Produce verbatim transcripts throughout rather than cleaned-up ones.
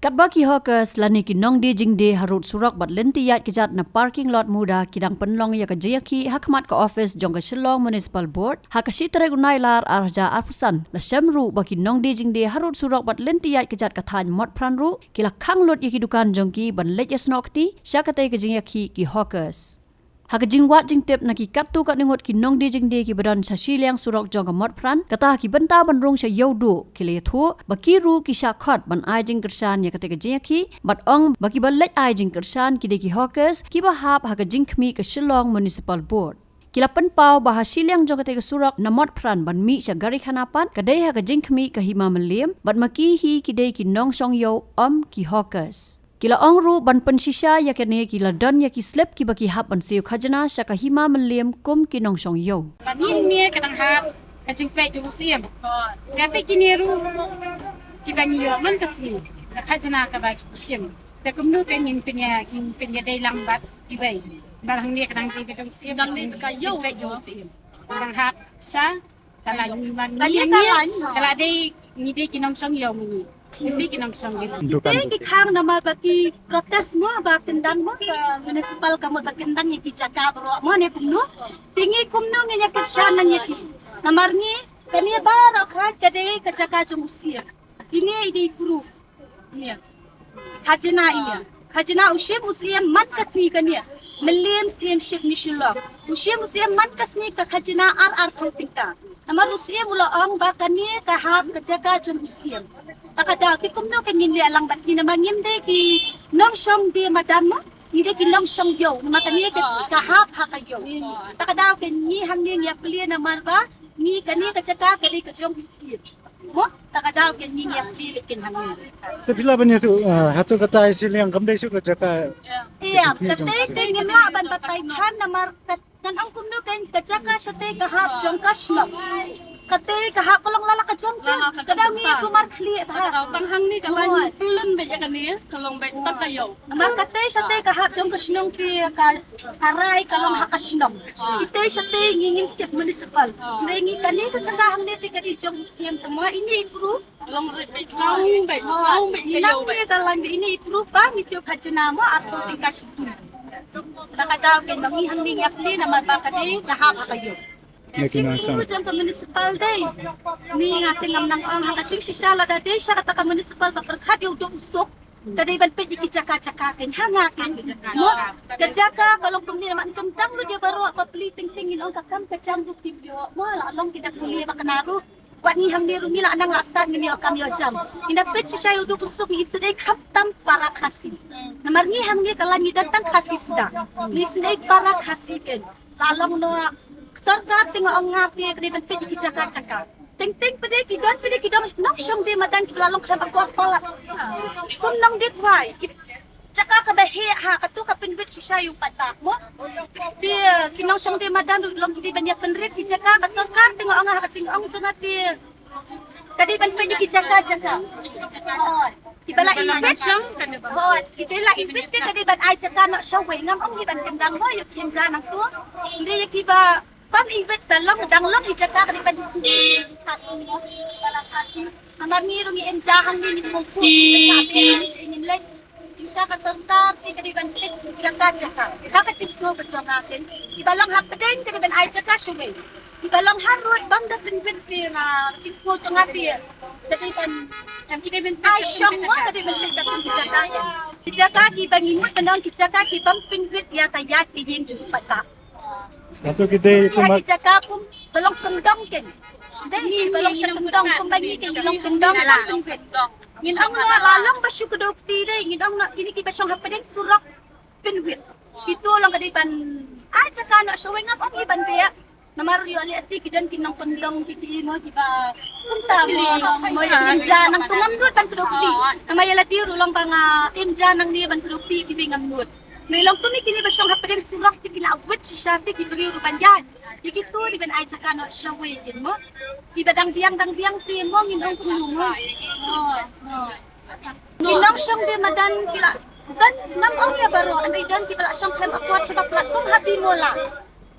Ba ki hawkers lane ki nongdie jingdie harud surok bad lynti ïaid kjat na parking lot MUDA ki dang pynlong ïa ka jingïakhih ha khmat ka office jong ka Shillong Municipal Board ha ka shi tarik u Nailar ar hajar arphew san, la shem ruh ba ki nongdie jingdie harud surok bad lynti ïaid kjat ka thaiñ Motphran ruh ki la khang lut ïa ki dukan jong ki ban leit ïasnoh kti sha katei ka jingïakhih ki hawkers. Ha ka jingwad jingtip na ki katto katne ngut ki nongdie jingdie kiba don sha shiliang surok jong ka Motphran, kata ha ki bynta ban rung sha Ïewduh, ki la ïathuh ba ki ruh ki shah khot ban ai jingkyrshan ïa katei ka jingïakhih bad ong ba kiba leit ai jingkyrshan ki dei ki hawkers kiba hap ha ka jingkhmih ka Shillong Municipal Board. Ki la pynpaw ba ha shiliang jong katei ka surok na Motphran ban mih sha Garikhana pat ka dei ha ka jingkhmih ka Hima Mylliem bad ma ki hi ki dei ki nongshong ïew, ym ki hawkers. Ki la ong ruh ban pynshisha ïa kane ki la don ïa ki slip kiba ki hap ban siew khajna sha ka Hima Mylliem kum ki nongshong ïew. Ba ngin mih ka dang hap ka jingpeit jong u Syiem. Kata kine ruh kiba ngi ïoh man ka sngi ka khajna kaba ki shim. Te kumno ka ngin pynïa, ngin pynïadei lang bad kiwei. Ba hangne ka dang dei ka jong u Syiem. Dang dei ka ïew. Jingpeit jong u Syiem. Ka dang hap sha Ka la ngi man, ka ngi la ngi, ka la dei, ngi dei ki nongshong ïew, ngi dei ki nongshong ïew. Kita ki khang namar ba ki protest mo ba kyndang mo ka municipal ka mut ba kyndang ïa ki jaka baroh mo ne kumno. Te ngi kumno ngin ïa kyrshan nang ïa ki. Namar ngi kane baroh ka dei ka jaka jong u Syiem. Ine i dei proof. Ine. Khajna ine. Khajna u shim u Syiem man ka sngi kane. Mylliem Syiem ship ni Shillong. U shim u Syiem man ka sngi ka khajna ar arphew tyngka. Namar u Syiem u la ong ba kane ka hap ka jaka jong u Syiem. Ta ka daw te kumno ka ngin leh lang bad ki namar ngim dei ki nongshong die madan mo. Ngi dei ki nongshong ïew. Namar kane ka, ka hap ha ka ïew. Ta ka daw ka ngi hangne ngi ïa plie namar ba ngi kane ka jaka ka dei ka jong u Syiem. Mo, ta ka daw ken ngi ïa plie bad ken hangne. Te phi lah ban ïathuh, ah, hato kata i shiliang kam dei shuh ka jaka. Ïa, kata ken ngim lah ban batai than namar ka, ngan ong kumno ken ka jaka shatei ka hap jong ka shnong. Kata ka hap ka long la la ka jong ka. Ka daw ngi ïa kulmar khlieh ta. Tang hangne ka lain pyllen bad ïa kane ka long bad tang ka ïew. Namar kata shatei ka hap jong ka shnong ki ka, ka rai ka long ha ka shnong. Kita shatei ngi ngim tip municipal. Ngi ngi kane ka jaka hangne te ka dei jong Ïa, tama ine i proof. Long bad, long bad, long bad, ïa, long bad. Ka lang ine i proof ba ngi siew khajna mo arphew tyngka shi sngi. Ta ka daw ken ngi hangne ngi ïa plie namar ba ka dei ka hap ha ka ïew. Ïa ki nongshong. Jingpynbeit jong ka municipal dei. Ni nga te ngam nang ong ha ka jingshisha lada dei sha kata ka municipal ba pyrkhat ïa u duk u suk. Ka dei ban peit ïa ki jaka jaka ken ha nga ken. Mo ka jaka ka long kumne namar ym dang lut ïa baroh ba plie teng teng ngin ong ka kam ka jam ruh kim ïoh. Mo la long ki da pule ba kane ruh. Wat ngi hangne ruh ngi la nang la stad ngin ïoh kam ïoh jam. Ngi da peit shisha ïa u duk u suk ngi isynei khamtam para Khasi. Namar ngi hangne ka la ngi da tang Khasi suda. Ngi isynei para Khasi ken. La long noh sorkar te nga ong nga te ka dei ban peit ïa ki jaka jaka. Teng teng pat de ki don pat de ki don nongshong die madan kiba la long khlem akor palat. Kum nongdie khwai. Jaka kaba heh ha katu ka pynbeit shisha ïa u paidbah mo. Te ki nongshong die madan ruh long ki dei ban ïa pynrit ki jaka ka sorkar te nga ong ha ka jingong jong nga te. Ka dei ban peit ïa ki jaka jaka. Hooid. Kiba la invite. Hooid. Kiba la invite te ka dei ban ai jaka noh shawei ngam ong hi ban kyndang mo ïa ki im ja nangtu. Hynrei ïa kiba Kam invite ba long dang long i jaka ka dei ban isynei. Namar ngi ruh ngi im ja hangne ngi sngewthuh ngi pynshah beh ngi shu ngin leit. Jingshisha ka sorkar te ka dei ban peit jaka jaka. Ka ka jingsngew ka jong nga ken. Iba long hapdeng ka dei ban ai jaka shawei. Iba long harud bym da pynbeit te nga jingsngew jong nga te. Ka dei ban ai shong mo ka dei ban peit ka pyn ki jaka ken. Ki jaka kiba ngi mut ban ong ki jaka ki bym pynbeit ïa ka ïaid ka ïeng jong u paidbah. Atu ki dei ki kumba ha ki jaka kum ba long kyndong ken. Dei ki ba long sha kyndong kumba ngi ken ki long kyndong ba pynwit. Ngin ong noh la long ba shu kdew kti dei ngin ong noh kine kiba shong hapdeng surok pynwit. Kitu long ka dei ban ai jaka noh shawei ngam ong hi ban beh. Namar ïoh leh shi ki don ki nongkyndong ki ki mo kiba kumta mo mo ïa ki im ja nangtu ngam nud ban kdew kti. Namar ïa lade ruh long ba nga im ja nangne ban kdew kti kiwei ngam nud. Ngi long kum ïa kine ba shong hapdeng surok te ki la wit shisha te ki briew ruh ban ïaid. Te kitu dei ban ai jaka noh shawei kin mo. Kiba dang biang dang biang te mo ngin ong kumno mo. Ki nongshong die madan ki la ban ngam ong ïa baroh hynrei don kiba la shong khlem akor shaba plat kum ha Bimula.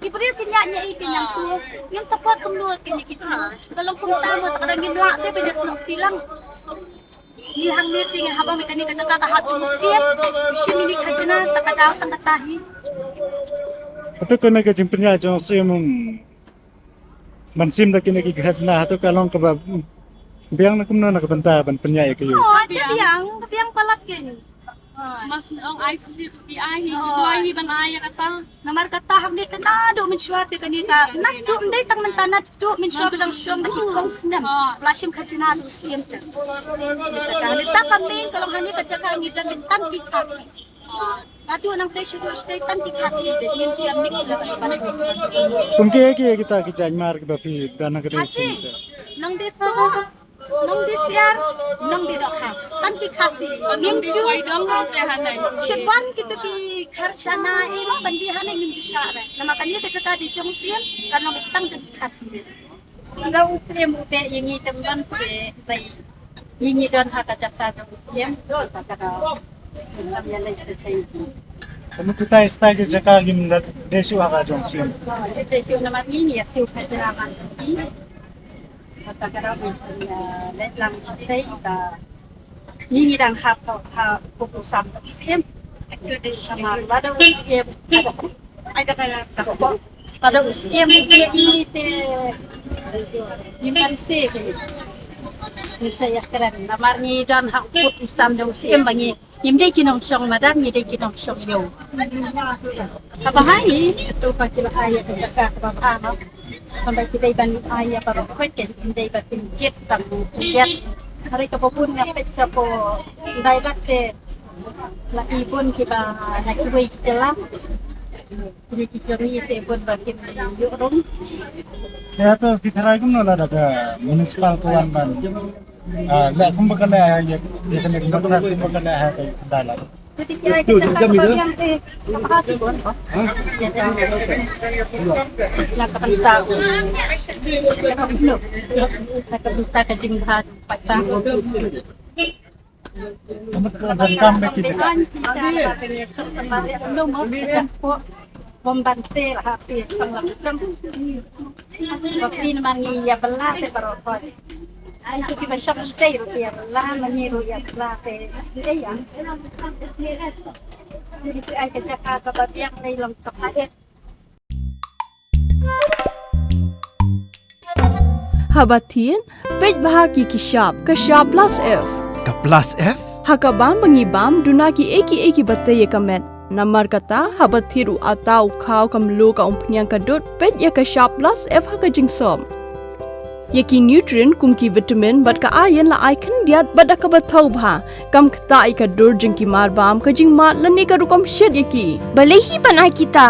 Ki briew kin ïaid ïa i kin ïa tu ngin support kumno kin ïa kitu. Ka long kumta mo ta ka dang ngim lah te ban ïasnoh kti lang. Ngi hangne te ngin hap ban ïa kane ka jaka ka hap jong u Syiem. Shim ïa kane ka khajna tang ka daw tang kata hi. Hato kane ka jingpynïaid jong u Syiem, um, ban shim da kine ki khajna, hato ka long kaba, um, biang na kumno na ka bynta ban pynïaid ïa ka ïew? Oh, ka biang, ka biang palat kein. Mas ong ai slip, ki ai hi, ki ai hi ban ai ïa kata. Namar kata hangne te naduh mynshuwa te kane ka, naduh ym dei tang mynta, naduh mynshuwa ka dang shong da ki phew snem. La shim khajna da u Syiem te. Ka jaka hangne sa ka main ka long hangne ka jaka ngi don beit tang ki Khasi. Naduh nangtei shaduh shatei tang ki Khasi beit, ngim ju ïa mix la ban ban. Kum kiei kiei kita ki jaitbynriew kiba phi don ha kane ka Khasi. Nongdie Soh, Nongdie Siar, Nongdie Dohkha. Tang ki Khasi. Ngim ju. Shibun kito ki Kharsana, eh, mo ban die hangne ngim ju shah re. Namar kane ka jaka dei jong u Syiem, kan long beit tang jong ki Khasi. Lada u Syiem u beh ïa ngi te ym don seh, dei ïa ngi don ha ka jaka jong u Syiem, don ha ka jaka. Ym ïa leit shatei. Kumno kita ista ki jaka kim da dei shuh ha ka jong u Syiem. Dei shuh namar ngi ngi ïa siew khajna ban siew. Kata ka dei, eh, leit lang shatei ka. Ngi ngi dang hap ha, ha, u sam u Syiem. Namar lada u Syiem. Ai da ka, da ka. Lada u Syiem u ïa i te. Ngim ban seh te. Ngi sa ïa kren. Namar ngi don ha u sam da u Syiem ba ngi. Ngim dei ki nongshong madan, ngi dei ki nongshong ïew. Kaba bha hi, to ba ki la ai ïa ka jaka kaba bha. Tangba ki dei ban ai ïa baroh khoit, ki dei ban pynjot tang ki jot. Hynrei kaba bun nga peit ka por, dei bad te la i bun kiba na kiwei ki jylla. Kine ki jong ngi te bun ba kin ïoh rung. Ïa to ki tharai kumno lada ka municipal ka wan ban, ah, leh kumba ka leh ha ïa, ïa kane kumba ka leh ha ka dei lada. Bom ban te la ha phi tang la phi tang. Ba phi na man ngi ïa bala te baroh. Ai tu ki ba shop stay ru ïa bala, man ngi ru ïa bala te. Ai ïa. Ni ki ai ka jaka ka ba biang nei long ka pa e. Haba thied, peit bha ki ki shap, ka shap plus F. Ka plus F? Ha ka bam ba ngi bam, duna ki ei ki ei ki ba tei ïa ka met. Namar kata, haba thied u ata, u khaw, ka mluh, ka umphniang, ka dud, peit ïa ka shap plus F ha ka jingsop. Ïa ki nutrient kum ki vitamin bad ka iron la ai khyndiat bad da kaba thaw bha. Kam ktah ïa ka dur jong ki mar bam, ka jingmad lane ka rukom shet ïa ki. Balei hi ban ai kita?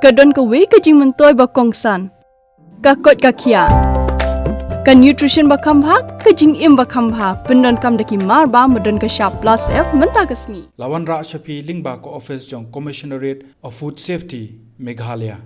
Ka don kawei ka jingmyntoi ba kongsan. Ka koit ka khiah. Ka nutrition ba kham bha, ka jingim ba kham bha. Pyndonkam da ki mar bam ba don ka shap plus F mynta ka sngi. La wanrah sha phi lyngba ka office jong Commissionerate of Food Safety, Meghalaya.